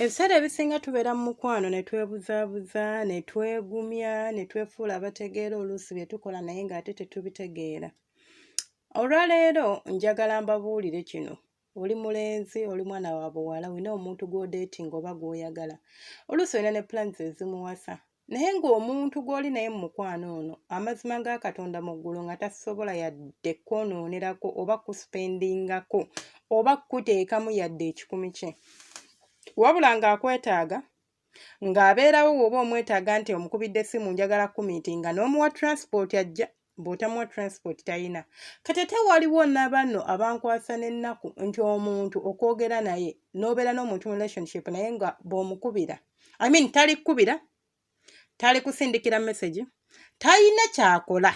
Ebiseera ebisinga tubeera mu mukwano ne twebuzaabuza, ne twegumya, ne twefuula abategeera oluusi bye tukola naye ng'ate tetubitegeera. Olwaleero njagala mbabuulire kino. Oli mulenzi, oli mwana wa buwala, olina omuntu gw'odeetinga oba gw'oyagala. Oluusi olina ne plans ezimuwasa. Naye ng'omuntu gw'oli naye mu mukwano ono, amazima ga Katonda mu ggulu nga tasobola yadde kwonoonerako oba kusipendingako oba kukuteekamu yadde ekikumi kye. Wabula ng'akwetaaga, ng'abeerawo bw'oba omwetaaga nti omukubidde essimu njagala kukumiitinga n'omuwa transport ajja, bw'otamuwa transport talina. Kati ate waliwo na banno abankwasa n'ennaku nti omuntu okwogera naye n'obeera n'omuntu mu relationship naye nga bw'omukubira, I mean talikukubira, talikusindikira message, talina ky'akola.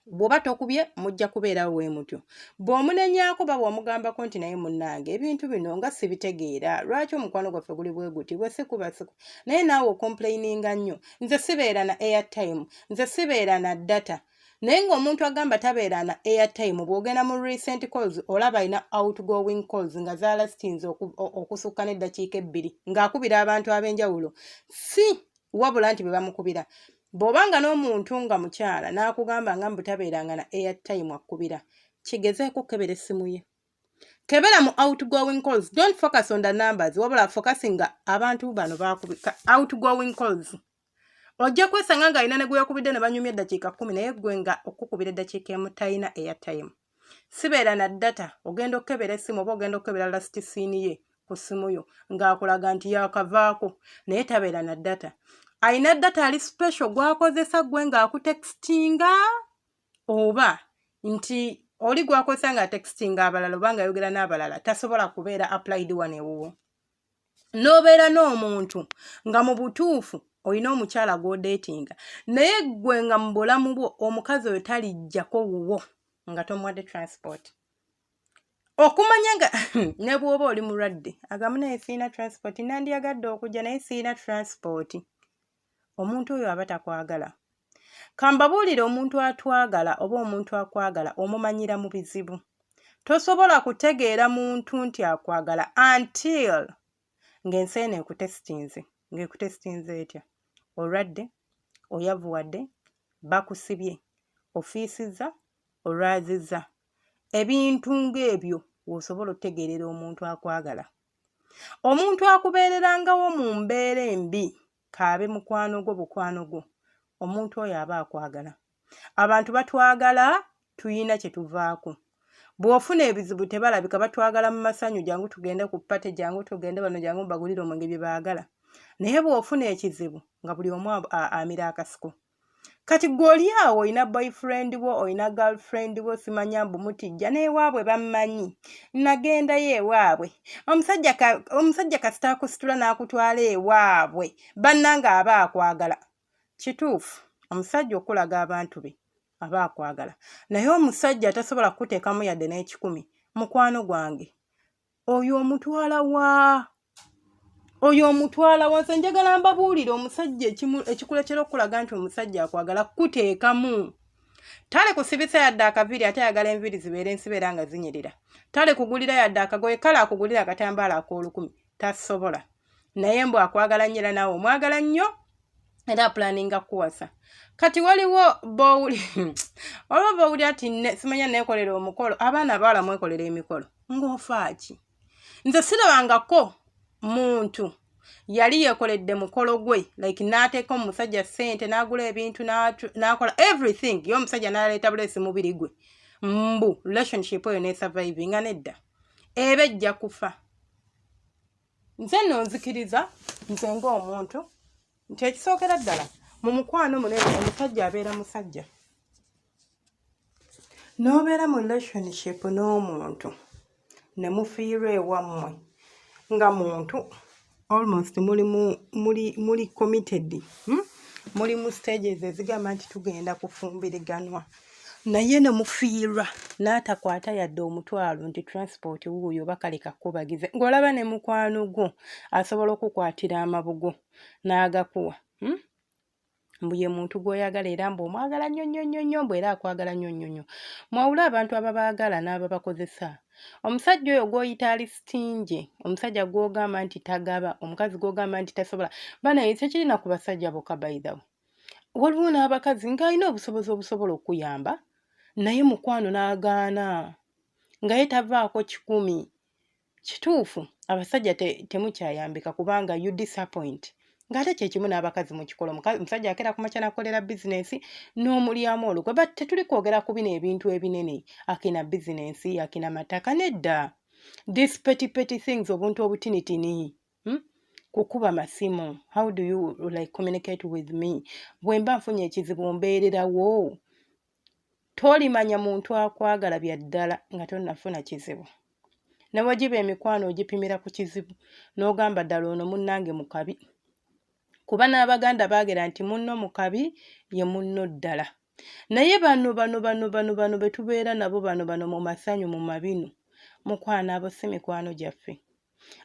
Bw'oba tokubye mujja kubeerawo we mutyo. Bw'omunenyaako oba bw'omugambako nti naye munnange ebintu bino nga sibitegeera, lwaki omukwano gwaffe guli bwe guti, bwe sikuba siku naye naawe okomplaininga nnyo, nze sibeera na airtime, nze sibeera na data. Naye ng'omuntu agamba tabeera na airtime, bw'ogenda mu recent calls olaba alina outgoing calls nga zaalastinze okusukka n'eddakiika 2 ng'akubira abantu ab'enjawulo, si wabula nti bwe bamukubira. Bw'obanga n'omuntu nga mukyala n'akugamba nga mbu tabeeranga na airtime akkubira, kigezeeko okukebera essimu ye. Kebera mu outgoing calls, don't focus on the numbers, wabula focusinga abantu bano baakubika outgoing calls. Ojja kwesanga ng'alina ne gwe yakubidde ne banyumya eddakiika 10, naye ggwe nga okukubira eddakiika 1 talina airtime. Sibeera na data, ogenda okukebera essimu oba ogenda okukebera last seen ye ku ssimu yo ng'akulaga nti yakavaako naye tabeera na data. Alina data ali special gw'akozesa ggwe ng'akutextinga, oba nti oli gw'akozesa ng'atextinga abalala oba ng'ayogera n'abalala tasobola kubeera applied wano ewuwo. N'obeera n'omuntu nga mu butuufu olina omukyala gw'odeetinga naye ggwe nga mu bulamu bwo omukazi oyo talijjako wuwo nga tomuwadde transport. Okumanya nga ne bw'oba oli mulwadde agamba naye sirina transport, nandyagadde okujja naye sirina transport. Omuntu oyo aba takwagala. Kambabuulire, omuntu atwagala oba omuntu akwagala omumanyira mu bizibu. Tosobola kutegeera muntu nti akwagala until ng'ensi eno ekutesitinze. Ng'ekutesitinze etya? Olwadde, oyavuwadde, bakusibye, ofiisizza, olwazizza. Ebintu ng'ebyo w'osobola okutegeerera omuntu akwagala. Omuntu akubeererangawo mu mbeera embi, k'abe mukwano gwo bukwano gwo, omuntu oyo aba akwagala. Abantu batwagala tuyina kye tuvaako. Bw'ofuna ebizibu tebalabika, batwagala mu masanyu, jangu tugende ku party, jangu tugende wano, jangu mbagulire omwenge, bye baagala. Naye bw'ofuna ekizibu nga buli omu amira akasiko. Kati ggwe oli awo olina boyfriend wo, olina girlfriend wo, simanya mbu mutijja n'ewaabwe bammanyi, nagendayo ewaabwe. Omusajja kasita akusitula n'akutwala ewaabwe, bannange aba akwagala. Kituufu, omusajja okulaga abantu be aba akwagala, naye omusajja tasobola kukuteekamu yadde n'ekikumi, mukwano gwange, oyo omutwala wa? Oyo omutwala wa? Nze njagala mbabuulire, omusajja ekikuleetera okulaga nti omusajja akwagala kukuteekamu. Tale kusibisa yadde akaviiri, ate ayagala enviiri zibeere nsibeera nga zinyirira. Tale kugulira yadde akagoye, kale akugulira akatambaala ak'olukumi tasobola. Naye mbu akwagala nnyo era naawe omwagala nnyo era apulaninga kukuwasa. Kati waliwo b'owuli olwo b'owulira nti simanya neekolera omukolo. Abaana abawala mwekolera emikolo ng'ofa ki? Nze sirabangako muntu yali yeekoledde mukolo gwe, like n'ateeka omusajja ssente n'agula ebintu n'akola everything, ye omusajja n'aleeta buleesi mubiri gwe, mbu relationship eyo nesurvivinga. Nedda, eba ejja kufa. Nze nno nzikiriza nze ng'omuntu nti ekisookera ddala mu mukwano munene omusajja abeera musajja, n'obeera mu relationship n'omuntu ne mufiirwa ewammwe nga muntu almost muli mu muli muli committed, Muli mu stages ezigamba nti tugenda kufumbiriganwa, naye ne mufiirwa n'atakwata yadde omutwalo nti transport wuuyo oba kale kakkubagize, ng'olaba ne mukwano gwo asobola okukwatira amabugo n'agakuwa, mbu ye muntu gw'oyagala era mbu omwagala nnyo nnyo nnyo nnyo mbu era akwagala nnyo nnyo nnyo. Mwawule abantu ababaagala n'ababakozesa. Omusajja oyo gw'oyita ali stingy, omusajja gw'ogamba nti tagaba, omukazi gw'ogamba nti tasobola, banaye tekirina ku basajja bokka by the way. Waliwo n'abakazi ng'alina obusobozi obusobola okukuyamba naye mukwano n'agaana nga ye tavaako kikumi. Kituufu abasajja temukyayambika kubanga you disappoint ng'ate kyekimu n'abakazi mukikola. Omusajja akera ku makya n'akolera bizinensi n'omulyamu olukwe, but tetuli kwogera ku bino ebintu ebinene, akina bizinensi, akina mataka, nedda. This petty petty things, obuntu obutinitini, Kukuba masimu, how do you like communicate with me, bwe mba nfunye ekizibu mbeererawo. Tolimanya muntu akwagala bya ddala nga tonnafuna kizibu. Ne bwe giba emikwano ogipimira ku kizibu n'ogamba ddala ono munnange mu kabi. Kuba n'Abaganda baagera nti munno mu kabi ye munno ddala. Naye bano bano bano bano bano be tubeera nabo bano bano mu masanyu mu mabinu, mukwano abo si mikwano gyaffe.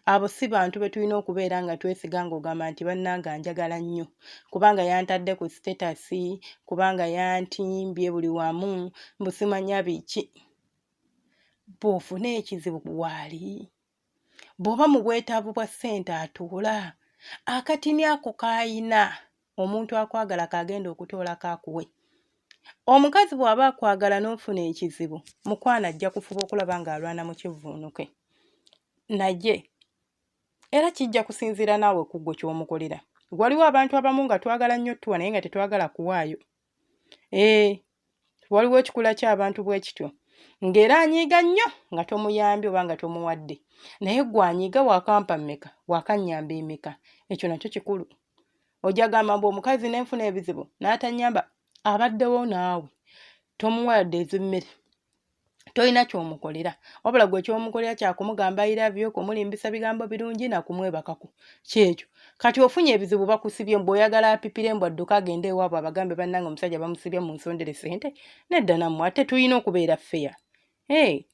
Abo si bantu be tulina okubeera nga twesiga ng'ogamba nti bannange anjagala nnyo kubanga yantadde ku sitetasi, kubanga yantimbye buli wamu, mbu simanya biki. Bw'ofuna ekizibu waali. Bw'oba mu bwetaavu bwa ssente atuula. Akatini ako k'ayina omuntu akwagala k'agenda okutoolako akuwe. Omukazi bw'aba akwagala n'ofuna ekizibu, mukwano ajja kufuba okulaba ng'alwana mu kivvuunuke. Naye era kijja kusinziira naawe ku ggwe ky'omukolera. Waliwo abantu abamu nga twagala nnyo tuwa naye nga tetwagala kuwaayo. Ee, waliwo ekikula ky'abantu bwe kityo ng'era anyiiga nnyo nga tomuyambye oba nga tomuwadde naye ggwe anyiiga wakampa mmeka wakannyamba emeka ekyo nakyo kikulu ojja gamba mbu omukazi ne nfuna ebizibu n'atannyamba abaddewo naawe tomuwa yadde ez'emmere tolina kyomukolera wabula gwe kyomukolera kyakumugamba I love you kumulimbisa bigambo birungi nakumwebakako kyekyo kati ofunye ebizibu bakusibye mbu oyagala apipire mbu adduka agende ewaabwe abagambe bannange omusajja bamusibye mu nsondere sente nedda nammwe ate tulina okubeera fair hey,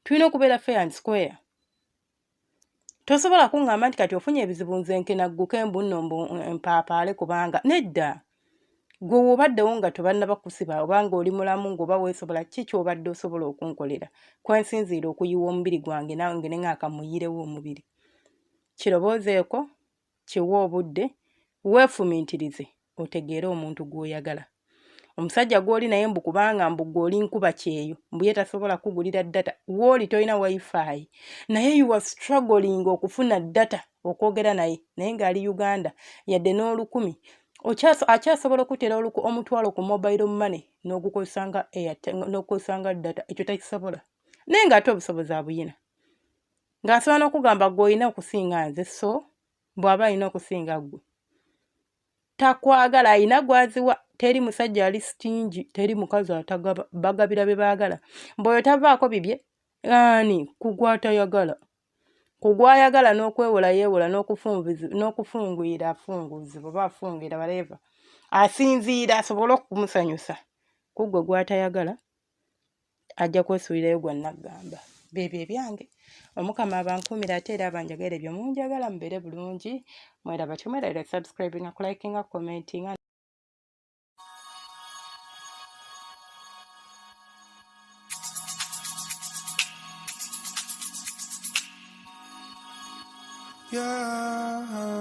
tulina okubeera fair and square tosobola kuŋŋamba nti kati ofunye ebizibu nze nkenagguke mbu nno mbu mpaapaale kubanga nedda gwe wobaddewo nga tebannaba kusiba oba ng'oli mulamu ng'oba weesobola ki ky'obadde osobola okunkolera kwensinziira okuyiwa omubiri gwange nange ne nga kamuyirewo omubiri kirowoozeeko kiwe obudde weefumintirize otegeere omuntu gw'oyagala. Omusajja gw'oli naye mbu kubanga mbu gwe oli nkuba kyeyo mbu ye tasobola kugulira data w'oli tolina wifi naye you are struggling okufuna data okwogera naye naye ng'ali Uganda yadde n'olukumi akyasobola okutera omutwalo ku mobile money n'ogukozesa nga airtel n'okukozesa nga data ekyo takisobola naye ng'ate obusobozi abuyina ng'asobola n'okugamba gwe olina okusinga nze so bw'aba alina okusinga ggwe takwagala alina gwaziwa teri musajja ali sitingi teri mukazi atagaba bagabira be baagala mbu oyo tavaako bibye ani kugwatayagala kugwayagala n'okwewola yeewola n'okufunguyira afunguuzibwa oba afungira whatever asinziira asobole okumusanyusa kuggwe gwatayagala ajja kwesuulirayo gwa nnaggamba. Byebyo ebyange. Omukama abankuumire ate era abanjagala ebyo munjagala mubeere bulungi. Mweraba temwerabira subscribinga, kulikinga, commentinga. Yeah.